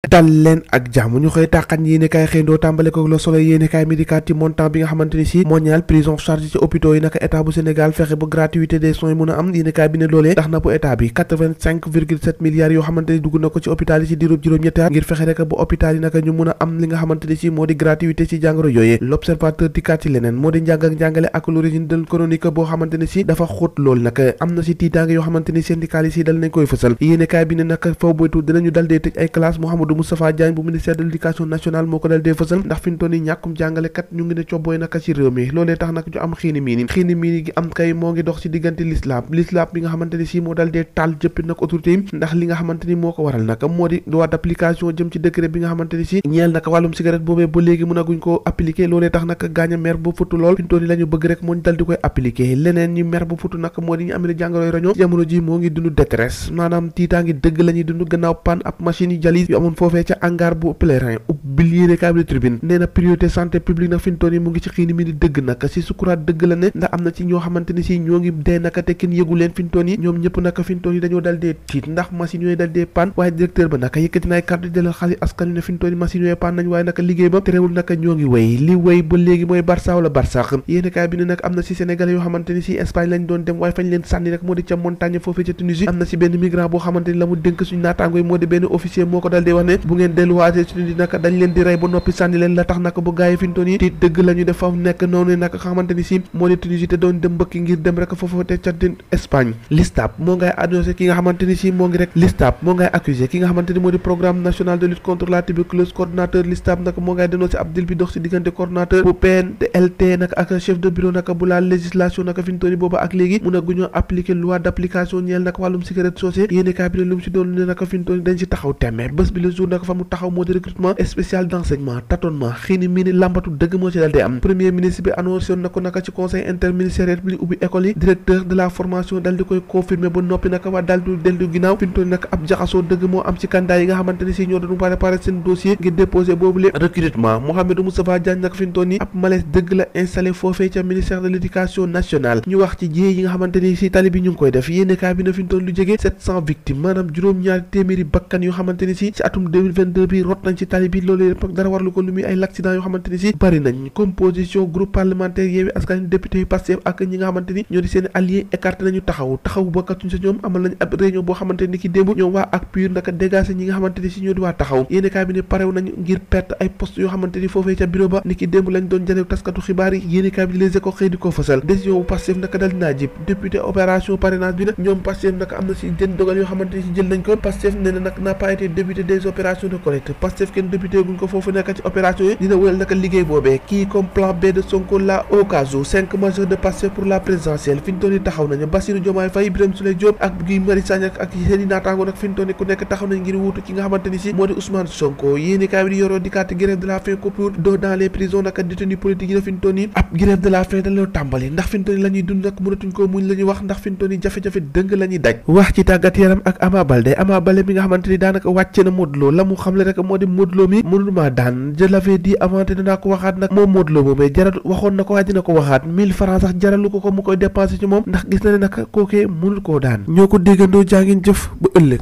dal leen ak jàmm ñu xëy tàqan yéenekaay xëyndoo tàmbale ko Le Soleil yéenekaay mi dikkaat ci montant bi nga xamante ni si moo ñaal prise en charge ci hôpitaux yi naka état bu Sénégal fexe ba gratuité des soins mën a am yéenekaay bi ne loolee tax na bu état bi 85,7 milliards yoo xamante ni dugg na ko ci hôpital yi ci diirub juróom-ñetti at ngir fexe rek bu hôpital yi naka ñu mën a am li nga xamante ni si moo di gratuité ci jàngoro yooyee L'Observateur dikkaat ci leneen moo di njàng ak njàngale ak l'origine de chronique boo xamante ni si dafa xóot loolu nag am na si tiitaange yoo xamante ni syndicalistes yi dal nañ koy fësal yéenekaay bi ne nag faw boytu dinañu dal dee tëj ay classe Mouhamadou Moustapha Diagne bu ministère de l'éducation nationale moo ko dal dee fësal ndax fi ñu toll nii ñàkkum jàngalekat ñu ngi ne cobbooy naka ci réew mi loolee tax nag ñu am xiini miini gi am kay moo ngi dox ci diggante l'islam bi nga xamante ni si moo dal dee taal jëppi nag autorité yi ndax li nga xamante ni moo ko waral nag moo di loi d'application jëm ci décret bi nga xamante ni si ñeel nag wàllum cigarette boobee ba léegi mënaguñ ko appliquer loolee tax nag gaañ a mer ba futu lool fi ñu toll nii la ñu bëgg rek moo ñu dal di koy appliquer leneen ñi mer ba futu nag moo di ñu amee jàngoroy roño jamono ji moo ngi dund détresse maanaam tiitaa ngi dëgg la ñuy dund gannaaw panne ab machine yi jalis yu amoon foofee ca hangar bu pèlerin ubbil yéenekaay bi Tribune nee na priorité santé publique nag fi ñu toll nii mu ngi ci xiini mi ni dëgg nag si sukuraat dëgg la ne ndax am na ci ñoo xamante ni si ñoo ngi dee naka te kenn yëgu leen fi ñu toll nii ñoom ñëpp naka fi ñu toll nii dañoo dal dee tiit ndax machine yooyu dal dee panne waaye directeur ba naka yëkkati naay kàddu dalal xali askan wi ne fi ñu toll nii machine yooyu panne nañ waaye naka liggéey ba terewul naka ñoo ngi wéy li wéy ba léegi mooy Barça wala Barsax yéenekaay bi ne nag am na si Sénégalais yoo xamante ni si Espagne lañ doon dem waaye fañ leen sànni rek moo di ca montagne foofee ca Tunisie am na si benn migrant boo xamante ni la mu dénk suñu naataango yi moo di benn officier moo ko dal dee wax ne bu ngeen delluwaatee ci Tunisie naka dañ leen di rey ba noppi sànni leen la tax naka bu gaay yi fi ñu toll nii te dëgg la ñu def fa nekk noonu naka xamante ni si moo di Tunisie te doon dem mbëkki ngir dem rek foofu te ca Espagne L'Istab moo ngay annoncé ki nga xamante ni si moo ngi rek L'Istab moo ngay accusé ki nga xamante ni moo di programme national de lutte contre la tuberculose coordonnateur L'Istab naka moo ngay dénoncé ab deal bi dox si diggante coordonnateur bu PNLT naka ak chef de bureau naka bu la législation naka fi ñu toll nii booba ak léegi mun a guñoo appliqué loi d'application ñeel naka wàllum cigarette socé yéenekaay bi ne lu mu si doon ne naka fi ñu toll nii dañ si taxaw temme bés bi le jour naka fa mu taxaw moo di recrutement spécial d'enseignement tâtonnement xiini mii ni lambatu dëgg moo ci dal dee am premier ministre bi annoncé na ko naka ci conseil interministériel bi ubbi école yi directeur de la formation dal di koy confirmer ba noppi naka waa dal du dellu ginnaaw fi mu toll nag ab jaxasoo dëgg moo am ci candidat yi nga xamante ni si ñoo doon préparer seen dossier ngir déposer boobu le recrutement Mouhamadou Moustapha Diagne nag fi mu toll nii ab malaise dëgg la installé foofee ca ministère de l'éducation nationale ñu wax ci jiyee yi nga xamante ni si tali bi ñu ngi koy def yéenekaay bi na fi mu toll lu jege 700 victimes maanaam juróom-ñaari téeméeri bakkan yoo xamante ni si ci atum 2022 bi rot nañ ci tali bi loolu dara warlu ko lu muy ay l'accident yoo xamante ni si bari nañ composition groupe parlementaire Yewwi Askan Wi député yu Pastef ak ñi nga xamante ni ñoo di seen alliés écarté nañu taxaw bokkatuñ sa ñoom amal nañ ab réunion boo xamante ni ki démb ñoom waa ak PUR naka dégagé ñi nga xamante ni si ñoo di waa taxaw yéenekaay bi ne parew nañu ngir perte ay poste yoo xamante ni foofee ca bureau ba ni ki démb lañ doon janew taskatu xibaar yi yéenekaay bi Les Échos xëy di ko fësal décision bu Pastef naka dal dinaa jib député opération parrainage bi nag ñoom Pastef naka am na si jën dogal yoo xamante ni si jël nañ ko Pastef nee na nag n'a pas été député des opérations de collecte Pastef kenn député guñ ko foofu nekk ci opération yi dina wëyal naka liggéey boobee kii comme plan B de Sonko la au cas où 5 majeurs de Pastef pour la présidentielle fi ñu toll nii taxaw nañu Bassirou Diomaye Faye Birame Souleye Diop ak Guy Marius Sagna ak seen i naataango nag fi ñu toll nii ku nekk taxaw nañ ngir wuutu ki nga xamante ni si moo di Ousmane Sonko yéenekaay bi di yoroo di carte grève de la faim coupure d'eau dans les prisons naka détenus politiques yi na fi ñu toll nii ab grève de la faim dañoo tàmbali ndax fi ñu toll nii la ñuy dund nag mënatuñ koo muñ la ñuy wax ndax fi ñu toll nii jafe-jafe dëng la ñuy daj wax ci tàggat yaram ak Ama Baldé mi nga xamante ni daanaka wàcce na Modou Lo la mu xamle rek moo di Modou Lo mi mënul maa daan je l'avais dit avant te dinaa ko waxaat nag moom Modou Lo moomee jaral waxoon na ko waaye dina ko waxaat 1000 francs sax jaralu ko mu koy dépensé ci moom ndax gis na ne nag kookee mënul koo daan ñoo ko déggandoo jaa ngeen jëf ba ëllëg